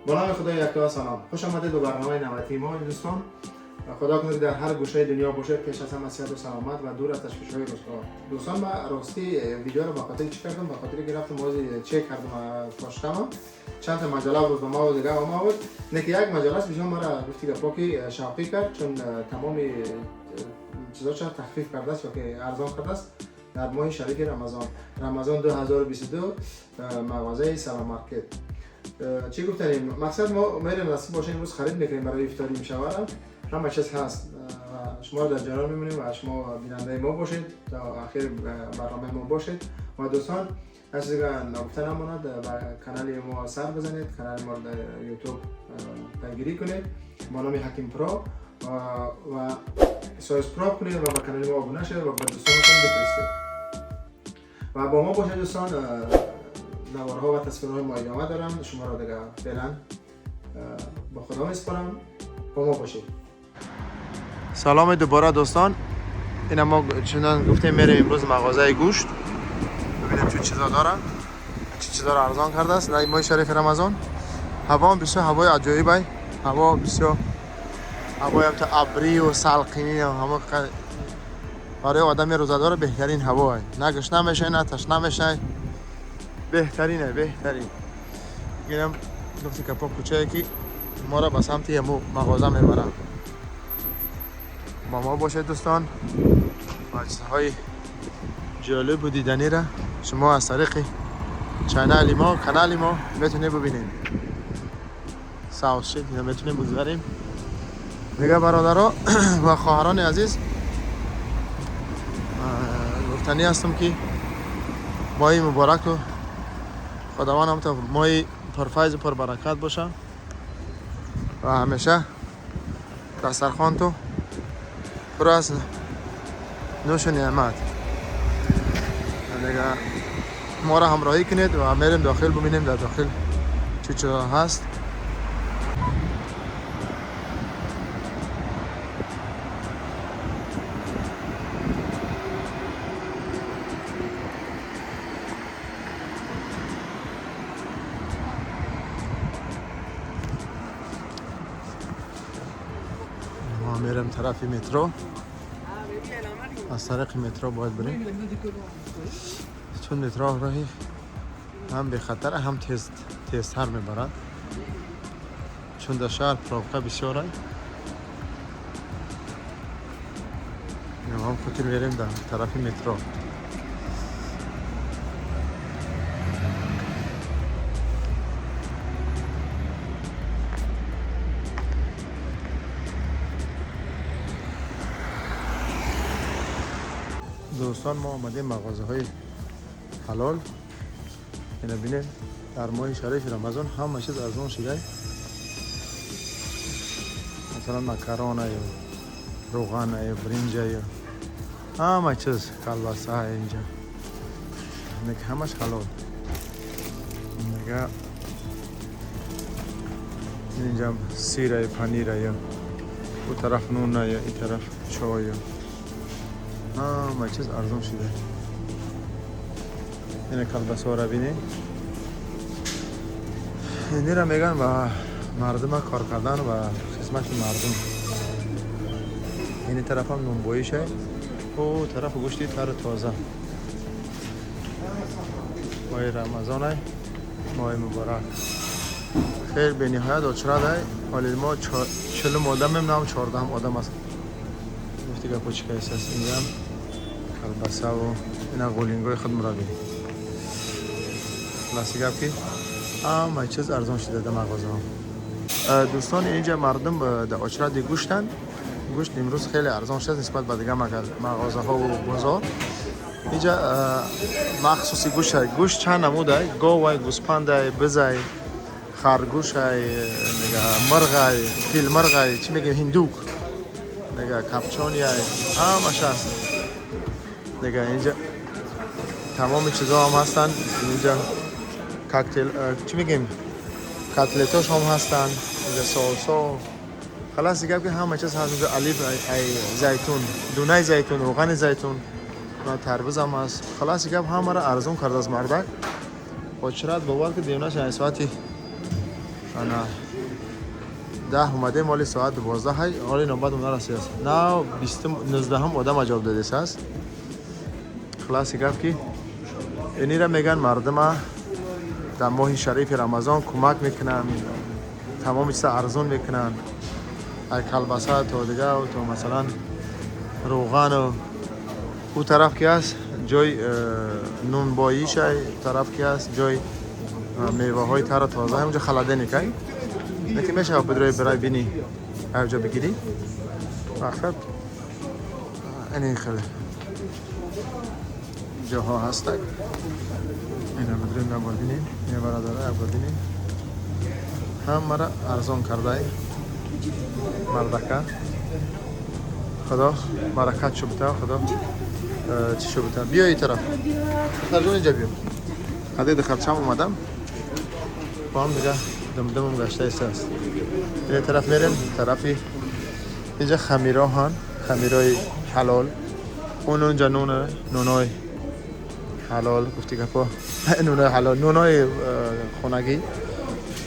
با نام خدای یکتا سلام، خوش آمدید به برنامه نوبتی ما دوستان. خدا کنه که در هر گوشه دنیا باشه پیش از همه صحت و سلامت و دور از تشویش‌های روزگار. دوستان من راستی ویدیو رو به خاطر چی کردم؟ به خاطر که رفتم بازی چک کردم پاشتم چند تا مجله بود ما و دیگه ما بود. نه که یک مجله است بسیار مرا گفتی گپا که شوقی کرد، چون تمام چیزا چه تخفیف کرده است یا که ارزان کرده است در ماه شریف رمضان، رمضان 2022 مغازه سلام مارکت. چی گفتنیم؟ مقصد ما میریم نصیب باشه امروز خرید میکنیم برای افطاری میشوارم. همه چیز هست و شما رو در جریان میمونیم و شما بیننده ما باشید تا آخر برنامه ما باشید. و دوستان از چیزی که نگفته نماند، به کانال ما سر بزنید، کانال ما رو در یوتیوب پیگیری کنید با نام حکیم پرو و subscribe کنید و به کانال ما آبونه شوید و به دوستانتون بفرستید و با ما باشید دوستان. نوارها و تصویرهای ما ادامه دارم، شما را دیگه فعلا با خدا میسپارم، با ما باشید. سلام دوباره دوستان، این ما چنان گفتیم میریم امروز مغازه گوشت ببینیم چه چیزا دارن، چه چیزا رو ارزان کرده است در ماه شریف رمضان. هوا هم بسیار هوای عجایبه، هوا بسیار هوای هم تا ابری و سلقینی و همه برای آدم روزه‌دار بهترین هواه، نه گشنه میشه نه تشنه میشه، بهترینه بهترین. اینم گفتی که پا کوچه که ما را به سمت یمو مغازه میبره. با ما باشه دوستان و چیزهای جالب و دیدنی را شما از طریق channel ما کانال ما میتونید ببینید. ساوث شید اینا میتونیم بگذاریم دیگه. برادرها و خواهران عزیز، گفتنی هستم که ماه مبارک و خداوند هم تا ماه پرفیض و پربرکت باشه و همیشه دسترخوان تو پر از نوش و نعمت. دیگه ما را همراهی کنید و میریم داخل ببینیم در داخل چه چه هست. ما میریم طرف مترو، از طریق مترو باید بریم، چون مترو راهی هم به خطر هم تیزتر میبرد، چون در شهر пробка بسیار است. ما هم خاطر میریم در طرف مترو. دوستان ما آمدیم مغازه های حلال. اینا ببینید در ماه شریف رمضان همه چیز ارزان شده، مثلا مکرونه یا روغن یا برنج یا همه چیز، کلباسه اینجا دیگه همش حلال. دیگه اینجا سیره پنیر یا او طرف نون یا این طرف چای، همه چیز ارزان شده. این کلباسه را ببینید، اینی را میگن و مردم کار کردن و خدمت مردم. این طرف هم نونبایی شه، او طرف گوشتی تر تازه. ماه رمضان ماه مبارک خیر به نهایت اچرا ده. حالی ما 40 آدم هم 14 آدم است. گفتی که پوچکه است اینجا هم کلباسه و اینا قولینگوی خود مرا بینید. خلاصی گپ که همه چیز ارزان شده در مغازه ها. دوستان اینجا مردم در اچرا گوشتن، گوشت امروز خیلی ارزان شده نسبت به دیگه مغازه ها و بازار. اینجا مخصوصی گوشت های گوشت چند نمود های گاو های گوسپند های بز های خرگوش های مرغ های فیل مرغ های چی میگیم هندوک دیگه کپچانی های همش هست دیگه. اینجا تمام چیزا هم هستن. اینجا کاکتیل چی میگیم کاتلتاش هم هستن، اینجا سالسا خلاص دیگه که همه چیز هست. اینجا علیف ای زیتون، دونه زیتون، روغن زیتون و تربوز هم هست. خلاص دیگه همه را ارزون کرد از مردک. با چرا باور که دیونش از ساعتی ана 10 اومده مال ساعت 12 های حالا نوبت اون رسیده است. نه 20 19 هم آدم جواب داده است. خلاص گفت که اینی را میگن مردم در ماه شریف رمضان کمک میکنن، تمام چیز ارزون میکنن، کلباسه تا دیگه و تا مثلا روغن و او طرف که است جای نونباییش، طرف که است جای میوه های تر و تازه، همونجا خلاده نیکای نکی میشه بدروی برای بینی اینجا بگیری. مقصد این خیلی جاها هست. اینا بدریم نبر بینیم، این برادره نبر بینیم، هم مرا ارزان کرده مردکه. خدا برکت شو بده، خدا چی شو بده. بیا این طرف دختر جون، اینجا بیا. قدر دختر اومدم با هم دیگه دمدمم گشته است. این طرف میریم طرفی اینجا خمیرا هن، خمیرای حلال. اون اونجا نونه، نونای حلال گفتی گپا، نونای حلال، نونای خونگی.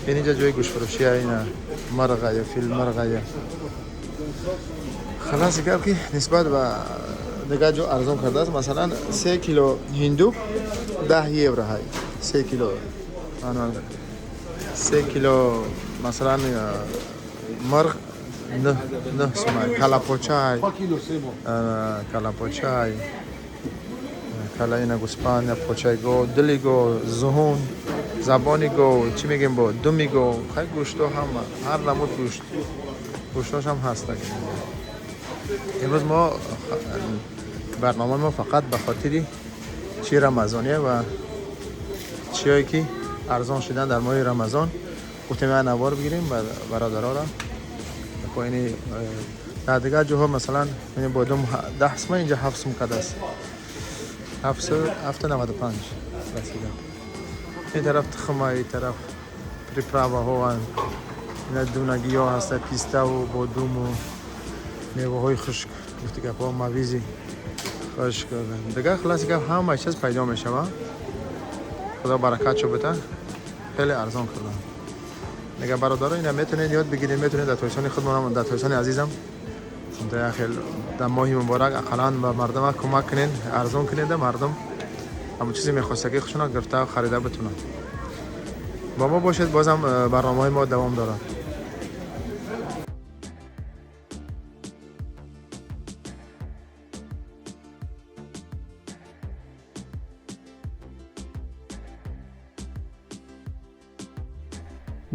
این اینجا جای گوش فروشی، اینا مرغه یا فیل مرغه یا خلاص گپ که نسبت به دیگه جو ارزان کرده است. مثلا 3 کیلو هندو 10 یورو های، 3 کیلو 3 کیلو مثلا مرغ 9 سومای، کلاپوچای کلاپوچای کلا اینا گوسپند پوچای گو دلی گو زهون زبانی گو چی میگیم با دمی گو، خیلی گوشتو هم هر نمود گوشت گوشتاش هم هست. امروز ما برنامه ما فقط به خاطر چی رمضانیه و چیایی که ارزان شدن در ماه رمضان گفتیم نوار بگیریم برادرها را. پایین در دیگر جاها مثلا بادام 10 سوم، اینجا 7 سوم کده است، 7.95 رسیده. این طرف تخمه، این طرف приправа ها، اینا دونگی ها هست، پیسته و بادوم و میوه های خشک، گفتی گپ ها مویزی خشک دیگه. خلاص گپ همه چیز پیدا میشه. خدا برکت شو بده، خیلی ارزان کردن دیگه برادرها. اینا میتونید یاد بگیرید، میتونید در تویسان خودمون، در تویسان عزیزم در ماه مبارک اقلا به مردم کمک کنین، ارزان کنید، مردم همون چیزی میخواستگی که خودشون گرفته و خریده بتونن. با ما باشید، بازم برنامه ما دوام داره.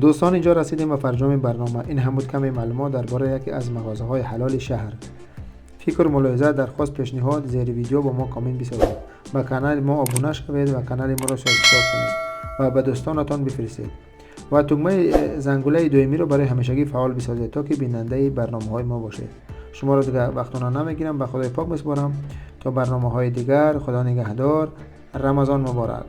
دوستان اینجا رسیدیم به فرجام برنامه. این هم بود کمی معلومات درباره یکی از مغازه‌های حلال شهر. فکر، ملاحظه، درخواست، پیشنهاد زیر ویدیو با ما کامنت بسازید. به کانال ما آبونه شوید و کانال ما را subscribe کنید و به دوستانتان بفرستید و تکمه زنگوله دومی رو برای همیشگی فعال بسازید تا که بیننده برنامه‌های ما باشید. شما را دیگه وقتونه نمیگیرم، به خدای پاک میسپارم تا برنامه‌های دیگر. خدا نگهدار. رمضان مبارک.